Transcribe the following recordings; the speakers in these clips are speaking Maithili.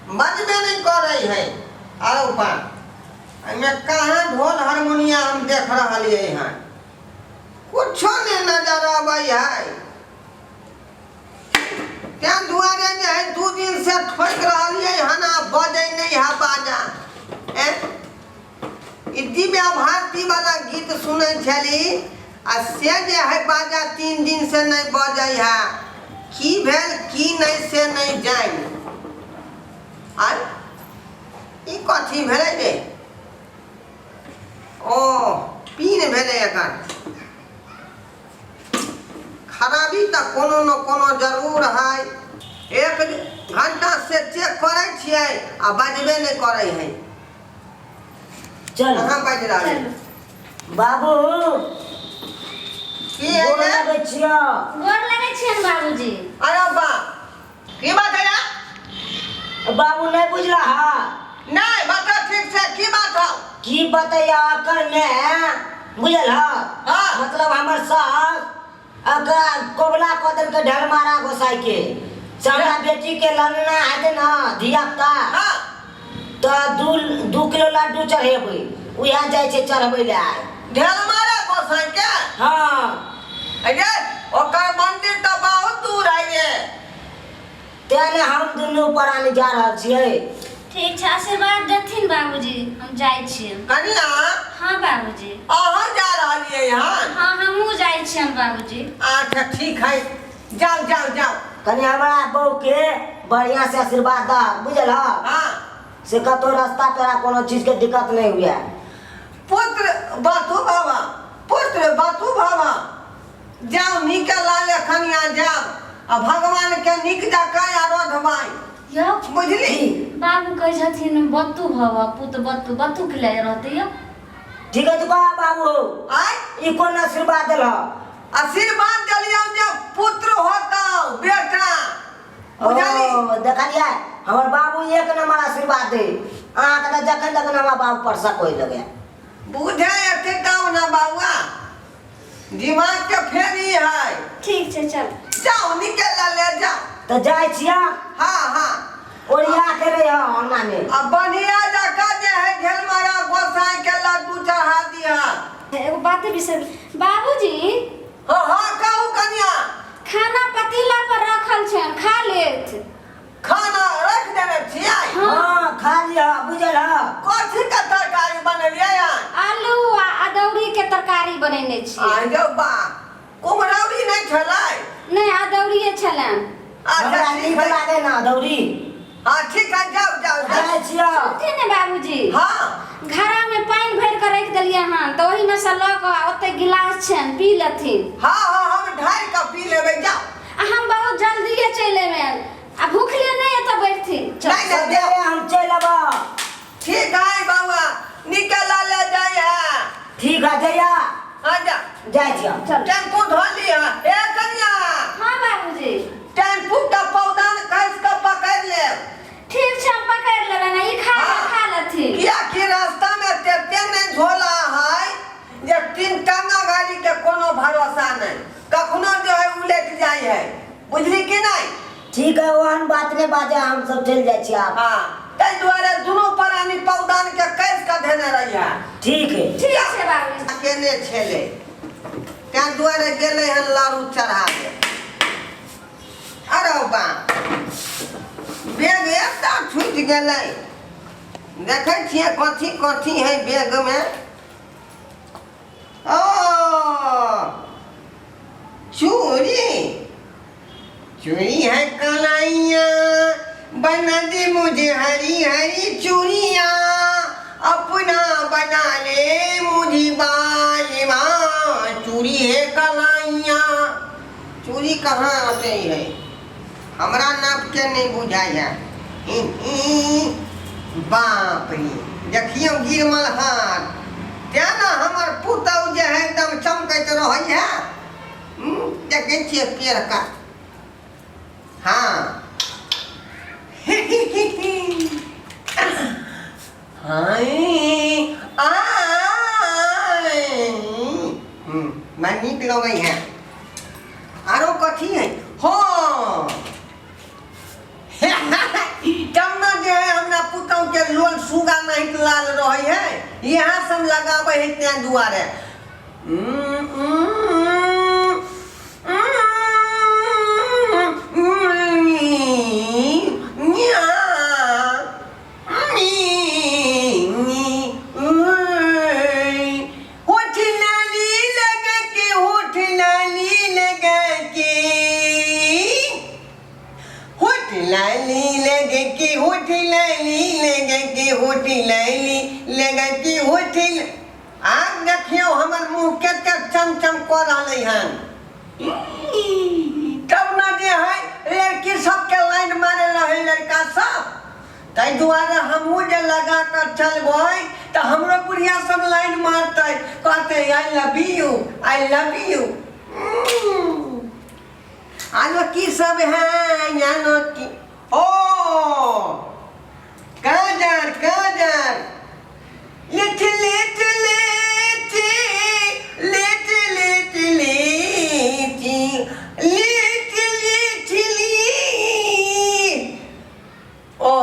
बजबे नहि करै है। आरो बा, एहिमे कहाँ ढोल हारमोनिया हम देख रहलियै हन? कुछो नहि नजर अबै है। तें दुआरे जे है 2 दिन से ठोकि रहलियै हन आ बजै नहि है बाजा। ए ई दिव्या भारती वाला गीत सुनै छली आ से जे है बाजा 3 दिन से नहि बजै है। की भेल की नहि से नहि जानि। आय ई कथी भेलै रे? ओ पीन भेलै एकर खराबी तऽ कोनो ने कोनो जरूर है। 1 घंटा से चेक करै छियै आ बजबे नहि करै है। चल। कहाँ बाजि रहल है? चलू। बाबू। की है गोर रे? लगै छियौ। गोर लगै छियनि बाबूजी। अरे बा, की बात है रे? बाबू नहि बुझला हा? नहीं बता ठीक से की बात हो। की बतैया अकर ने बुझल हा? हाँ। मतलब हमर सास अकर कोबला कऽ देलकै ढलमारा गोसाई के से हमरा बेटी के ललना हेतै ने धिया पुता। हाँ। तऽ 2 किलो लड्डू चढ़ेबै, उएह जाइ छै चढ़बै लए आइ। ढेलमारा गोसाई के? हाँ। अरे ओकर मंदिर तऽ बहुत दूर है ये। तें ने हम दुनू प्राणी जा रहल छियै। ठीक छै, आशीर्वाद देथिन बाबूजी, हम जाइ छियै। कनिया। हाँ बाबूजी। अहाँ जा रहलियै हन? हाँ, हमहूँ जाइ छियनि बाबूजी। अच्छा ठीक है, जाओ जाओ जाओ। कनि हमरा बहू के बढ़िया से आशीर्वाद दह, बुझल? हाँ। से कतौ रास्ता पेरा कोनो चीज के दिक्कत नहीं हुए। पुत्र बातू बाबा, पुत्र बातू बाबा, जाओ नीक लाले कनिया जाओ आ भगवान के नीक जकाँ आराधबाई। यौ। बुझली? बाबू कहै छथिन बत्तू भव पुत बत्तू, बत्तू के लिए रहतै यौ। ठीक है तो बाबू। आय? ई कोन आशीर्वाद देलह? आशीर्वाद दिलियौ जे पुत्र होतौ बेटा, बुझली? ओ देखलियै हमर बाबू एक नंबर आशीर्वाद दे। अहाँके तऽ जखन तखन हमरा बाबू पर शक होय लगे। बुझे एते गाँव ना बाबुआ, दिमाग के फेरी है। ठीक छै चल। जाओ निकल ले जाओ। तऽ जाइ छियै। हाँ हाँ। ओरिया के रही अंगना में। आ बढ़िया जकाँ जे है ढेलमारा गोसाई के लड्डू चढ़ा दिया। एगो बात बिसर बाबूजी। हाँ हाँ कहू कनिया। खाना पतीला पर रखल छै, खा लेत। खाना रख देने छियै? हाँ खा लिअ, बुझल ह? कथी के तरकारी बनेलियै हन? आलू आ अदौरी के तरकारी बनेने छियै। आइ गौ बा, कुम्हरौरी नहि छलै? नहि, अदौरिये छलनि। अच्छा हमरा ठीक नीक है। लागे ना अदौरी। हाँ ठीक है, जाओ जाओ जाओ। जाइ छियौ। सुनथिन ने बाबूजी। हाँ। घड़ा में पानि भरि कऽ राखि देलियै हन, तऽ ओहिमे से लऽ कऽ ओते गिलास छनि, पी लेथिन। हाँ हाँ हम ढारि कऽ पी लेबै, जाओ। आ हम बहुत जल्दिए चलि अयबनि आ भूखले नहि एतऽ बैठथिन। चल। नहीं, नहीं, सवेरे हम चलि अयब। ठीक है बउआ, निकल ले जाइ है। ठीक है जइया। हाँ जा। जाइ छियौ। चल। टेम्पू धो लिह। ए कनिया। हाँ बाबूजी। टेम्पू के पौधान कस के पकड़ लेब। ठीक छै, हम पकड़ लेबै ने, ई खा हाँ। खा लेथिन। किया कि रास्ता में तेते नहीं झोला है जे 3 टांगा गाड़ी के कोनो भरोसा नहीं, कखनो जो है उलट जाय है, बुझली कि नहीं? ठीक है, ओहन बात नहीं बाजे, हम सब चलि जाइ छी आब। हाँ, ताहि दुआरे दुनू प्राणी पौधान के कस के धेने रही है। ठीक है। ठीक छै बाबूजी। केने छेलै ताहि दुआरे गेलै हन लाड़ू चढ़ाबे। अरे बा, बैग एकटा छूटि गेलै, देखै छियै कथी कथी है बैगमे। ओ चूड़ी, चूड़ी है कलाइया, बना दे मुझे हरी हरी चूड़िया, अपना बना ले मुझे बालमा, चूड़ी है कलाइया। चूड़ी कहाँ आते है, हमरा नाप के नहीं बुझाइ है। बाप रे, देखियौ गिरमल हाथ, तें ने हमर पुतहु जे है एकदम चमकैत रहै है। देखै छियै पेड़ का। हाँ मैं नीक लगै है। आरो कथी है? हाँ चम्मच जे है। लोल सुगा नहीं लाल रहै है यहाँ सब लगाबै है तें दुआरे। होठ लाली लगा के, होठ लाली लगा के, होठ लाली लगा के, होठ लाली लगा के, होठ लाली लगा के, होठ। आब देखियौ हमर मुँह कतेक चमचम कऽ रहलै हन। तब ने जे है लड़की सबके लाइन मारे रहै लड़का सब, ताहि दुआरे हमहूँ जे लगा कऽ चलबै तऽ हमरो बुढ़िया सब लाइन मारतै, कहतै I love you, I love you. आलो की सब है आलो की ओ काजर काजर लिट लिट लिट लिट लिट लिट लिट लिट लिट ओ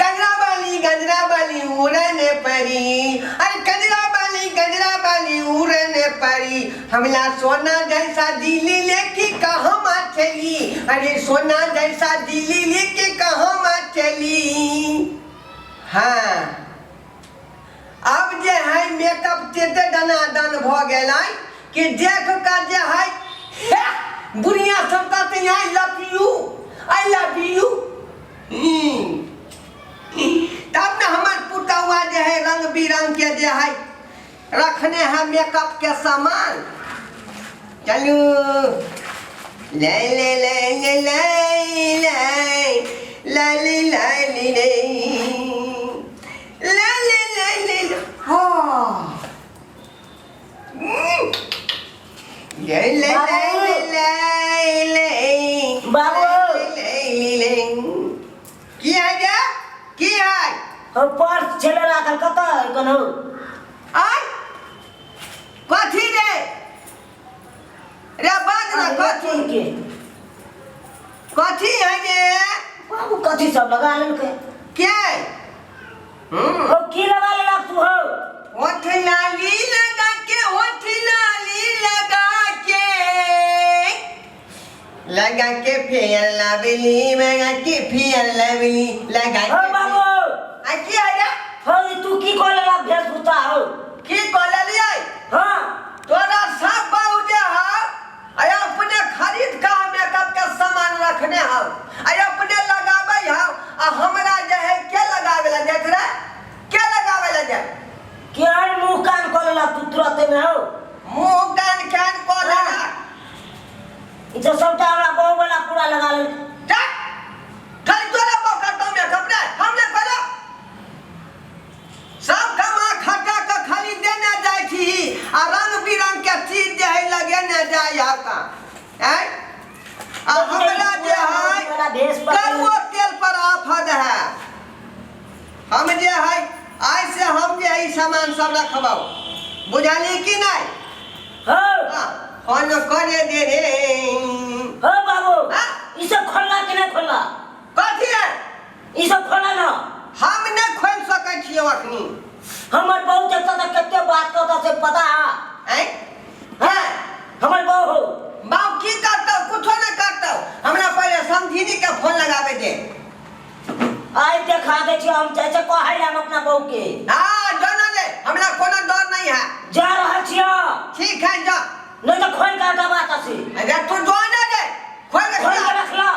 गजरा वाली, गजरा वाली उड़न परी, अरे गजरा वाली, गजरा वाली उड़न परी, हमला सोना जैसा दिल लेके कहाँ चली, अरे सोना जैसा दिल लेके कहाँ चली। हाँ अब जे है मेकअप तेते दनादन भऽ गेलै कि देख कऽ जे है हे बुढ़िया सब कहते I love you, I love you. तब ने हमर पुतौआ जे है रंग बिरंग के जे है रखने है मेकअप के सामान। चलू ले ले ले ले ले ले ले ले ले ले ले ले ले ले ले हाँ ले ले ले ले ले बाबू। ले ले ले की है गे की है और पर्स छेले राखल कतऽ है कोनो? आय कथी रे रे बाज ना कथी के कथी है गे बाबू कथी सब लगा लेलकै? के हो की लगा लेलक तू हो? होठ लाली लगा के, होठ लाली लगा के, लगा के फेयर लवली, लगा के फेयर लवली, लगा हो के। बाबू आ की है रे? हो ई तू की कऽ लेलक भेष भूता हो? की कऽ लेलियै? हाँ तोरा सब बाबू जे हौ आ अपने खरीद कऽ मेकअप के सामान रखने हौ आ अपने लगाबै हौ आ हमरा जे है के लगाबै लए जाइत रे, के लगाबै लए जाइत? केहन मुँह कान कऽ लेलक तू तुरते में हो? मुँह कान केहन कऽ लेलक? ई तऽ सबटा हमरा बहू वाला पूरा लगा लेलक। जा खाली तोरा बाप करतौ मेकअप रे, हम नहि करब। सब कमा खटा कऽ खाली देने जाइ छी आ रंग बिरंग के चीज जे है लगेने जाइ है का आँय? आ हमरा जे है करुओ तेल पर आफत है। हम जे है आइ से हम जे है ई सामान सब रखबौ, बुझली कि नहि? हो हाँ, फोन करे दे रे। हो बाबू हाँ? ई सब खोलला कि नहि खोलला? कथी है? ई सब खोला ना। हम नहि खोलि सकै छियौ अखनी। हमर बहू देखता तऽ कते बात कहता से पता है? आँय? हैं हमर बहू बाप की करतौ? कुछो नहि करतौ। हमरा पहिले समधिनी के फोन लगाबै दे। आइ देखा दै छियै हम जाइ छै कहै लए हम अपना बहू के। हाँ जाना दे, हमरा कोनो डर नहीं है। जा रहल छियै। ठीक है जा। नहीं तऽ खोलि कऽ हटाबा तसी। अरे तू जो ना दे, खोल के खोलि कऽ रखला।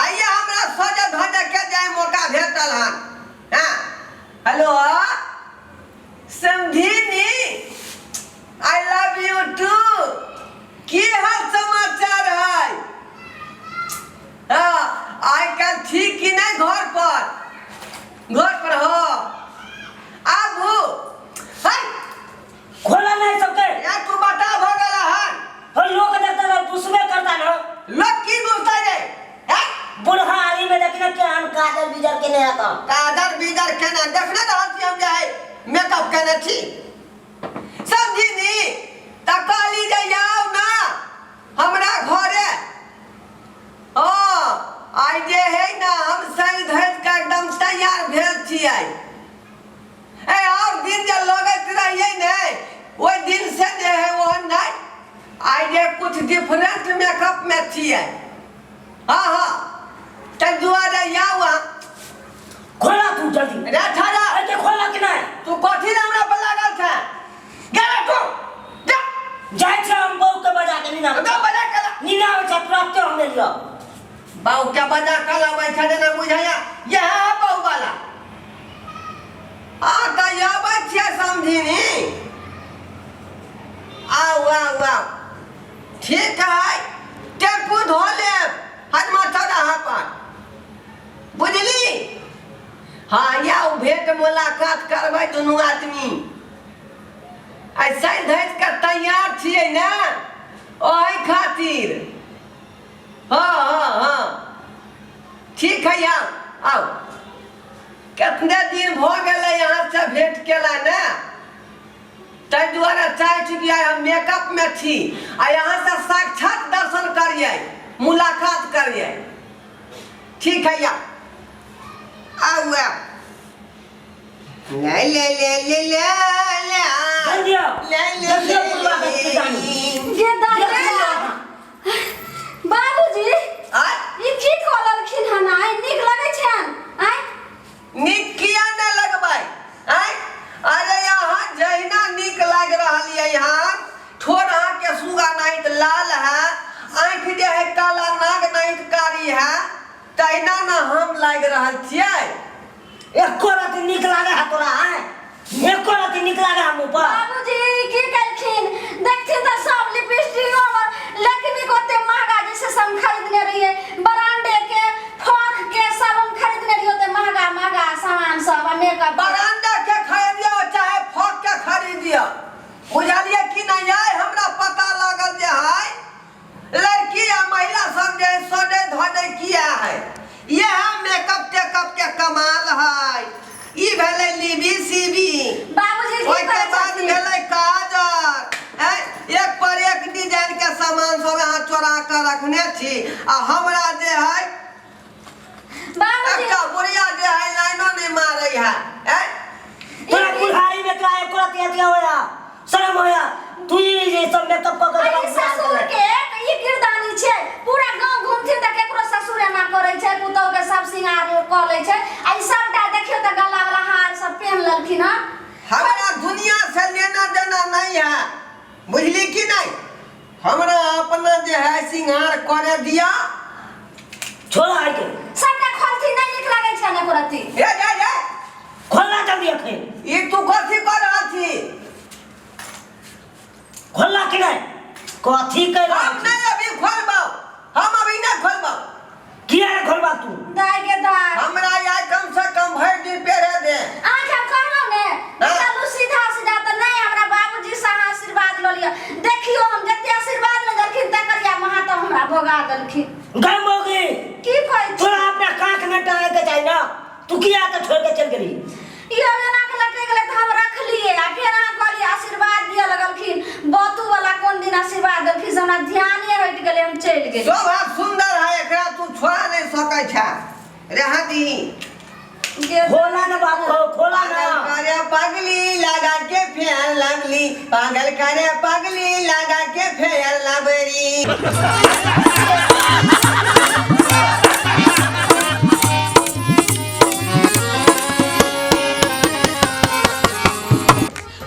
आइए हमरा सजे धजे के जाय मौका भेटल हन। हाँ हेलो समधिनी, I love you two. की हाल समाचार है? हाँ आइ काल्हि ठीक कि नहीं? घर पर, घर पर हो आबू है। खोला नहीं सबके। या तू बता भ गेल हन। हो लोग देखता रह दुश्मन करता ना। लोग की दुसतै रे? हैं? बुढ़ा आदमी में देखने केहन काजल बिजर के नहीं आता। काजल बिजर केना देखने रहल छी हम जे है मेकअप केने छी समझी त कहली जे आउ ना हमरा घरे। हाँ आइ जे है ना हम सज धज के एकदम तैयार भेल छियै। ए और दिन जे लगैत रहियै ने ओहि दिन से जे है ओहन नहि आइ जे कुछ डिफरेंट मेकअप में छियै हाँ हाँ ताहि दुआरे आउ अहाँ खोला तू जल्दी रे ठहरा अरे खोला कि नहीं तू कथी ले हमरा पर लागल छै गेला तू जा जाइ छै हम बहू के बजा के नीना जा बजा के ला नीना आबै छै तुरंते हम एलियो बाऊ के बजा के लाबै छै जेना बुझाया यह है बहू वाला आ तऽ आबै छियै समझिनी आउ आउ आउ ठीक है टेम्पू धो लेब हजमा चौराहा पर बुझली हाँ आउ भेंट मुलाकात करबै दुनू आदमी आइ सजि धजि कऽ तैयार छियै ने ओहि खातिर हाँ हाँ हाँ ठीक है आउ आउ कितने दिन भऽ गेलै अहाँसँ भेंट केला ने ताहि दुआरे चाहै छी कि आइ हम मेकअपमे छी आ अहाँसँ साक्षात दर्शन करियै मुलाकात करियै ठीक है आउ आउ आउ ले ले ले ले ले ले जल्दी आओ ले ले जल्दी आओ बुढ़वा के पिटानी गे दादा जल्दी आओ बाबूजी आय ई की कऽ लेलखिन हन आइ नीक लगै छनि आइ नीक किया नहि लगबै आँय अरे अहाँ जहिना नीक लागि रहल यऽ यहाँ ठोर अहाँके सुगा नाहित लाल है आँखि जे है काला नाग नाहित कारी है तहिना ने हम लागि रहल छियै एको रति नीक लागे है तोरा आय एको रति नीक लागे है मुँह पर बाबूजी ई की केलखिन देखथिन तऽ सब लिपस्टिक और लक्ष्मी के ओते महंगा जैसे से हम खरीदने रहिए ब्रांडे के फॉक के सब हम खरीदने रहिए ओते महंगा महंगा सामान सब आ मेकअप बरामदा के खरीदियो चाहे फॉक के खरीदियो बुझलियै कि नहि आइ हमरा पता लागल जे है लड़की आ महिला सब जे सजे धजे किया है यह मेकअप टेकअप के कमाल है ई भेलै लिबी सीबी बाबूजी की ओहिके करै बाद छथिन भेलै काजर हैं एक पर एक डिजाइन के सामान सब अहाँ चोरा के रखने छी आ हमरा जे है बाबूजी एकटा बुढ़िया जे है लाइनो नहि मारै है हैं तोरा बुढ़ारी में तोरा एको रति अथी होया शर्म होया तू ई जे सब मेकअप कऽ के अरे ससुर के ई किरदानी छै पूरा गांव घूमथिन तऽ केकरो ससुर एना करै छै पुतहु के सब सिंगार कऽ लै छै आ ई सबटा देखियौ तऽ गला वाला हार सब पेहन लेलखिन हँ हमरा दुनिया से लेना देना नहीं है बुझली कि नहीं हमरा अपना जे है सिंगार करे दिया छोड़ आइ के सबटा खोलथिन नहि नीक लगै छै एको रत्ती ए जा जा खोलना जल्दी अखन ई तू कथी कर रहल छी खोलना कि नहीं कथी कर रहल हम छी नहीं अभी खोलबौ हम अभी नहीं खोलबौ किया नहीं खोलबा तू दाय के दाय हमरा यार कम से कम भरि दिन पेरे दे अहाँके हम कहलहुँ ने हाँ। चलू सीधा सीधा तऽ नहि हमरा बाबूजी से अहाँ आशीर्वाद लऽ लिअ देखियौ हम जते आशीर्वाद लऽ देलखिन तकर या महातम हमरा भोगा देलखिन गम होगी की कहै छी तोरा अपना कांख में टांगे के चाही ना तू किया तो छोड़ के चल गेली इहो एना के लटक गेलै तऽ हम रखलियै आ फेर अहाँ कहलियै आशीर्वाद दिअ लगलखिन बतू वाला कोन दिन आशीर्वाद देलखिन से हमरा ध्याने हटि गेलै हम चलि गेलियै स्वभाव सुंदर है एकरा तू छोड़ा नहीं सकै छा रहा दी गे खोला ना बाबू हो खोला ना पागल करे पगली लगा के फेर लगली पागल करे पगली लगा के फेर लबरी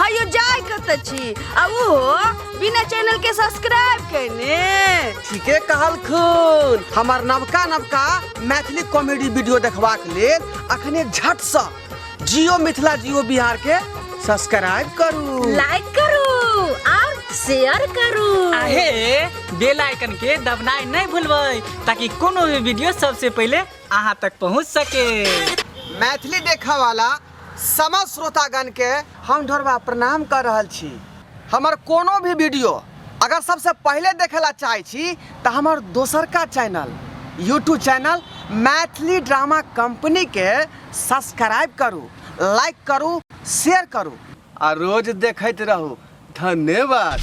हयो जाय कतऽ छी आ ओहो बिना चैनल के सब्सक्राइब केने ठीके कहलखुन हमर नवका नवका मैथिली कॉमेडी वीडियो देखबाक लेल अखने झटसँ जियो मिथिला जियो बिहार के सब्सक्राइब करू लाइक करू और शेयर करू आहे बेल आइकन के दबनाइ नहि भूलबै ताकि कोनो भी वीडियो सबसे पहिले अहाँ तक पहुँच सके मैथिली देखऽ वाला समस्त श्रोतागण के हम ढोरबा प्रणाम कर रहल छी हमर कोनो भी वीडियो अगर सबसे पहिले देखे ला चाहै छी तऽ हमर दोसरका channel YouTube channel Maithili drama company के सब्सक्राइब करू लाइक करू शेयर करू आ रोज देखैत रहू धन्यवाद।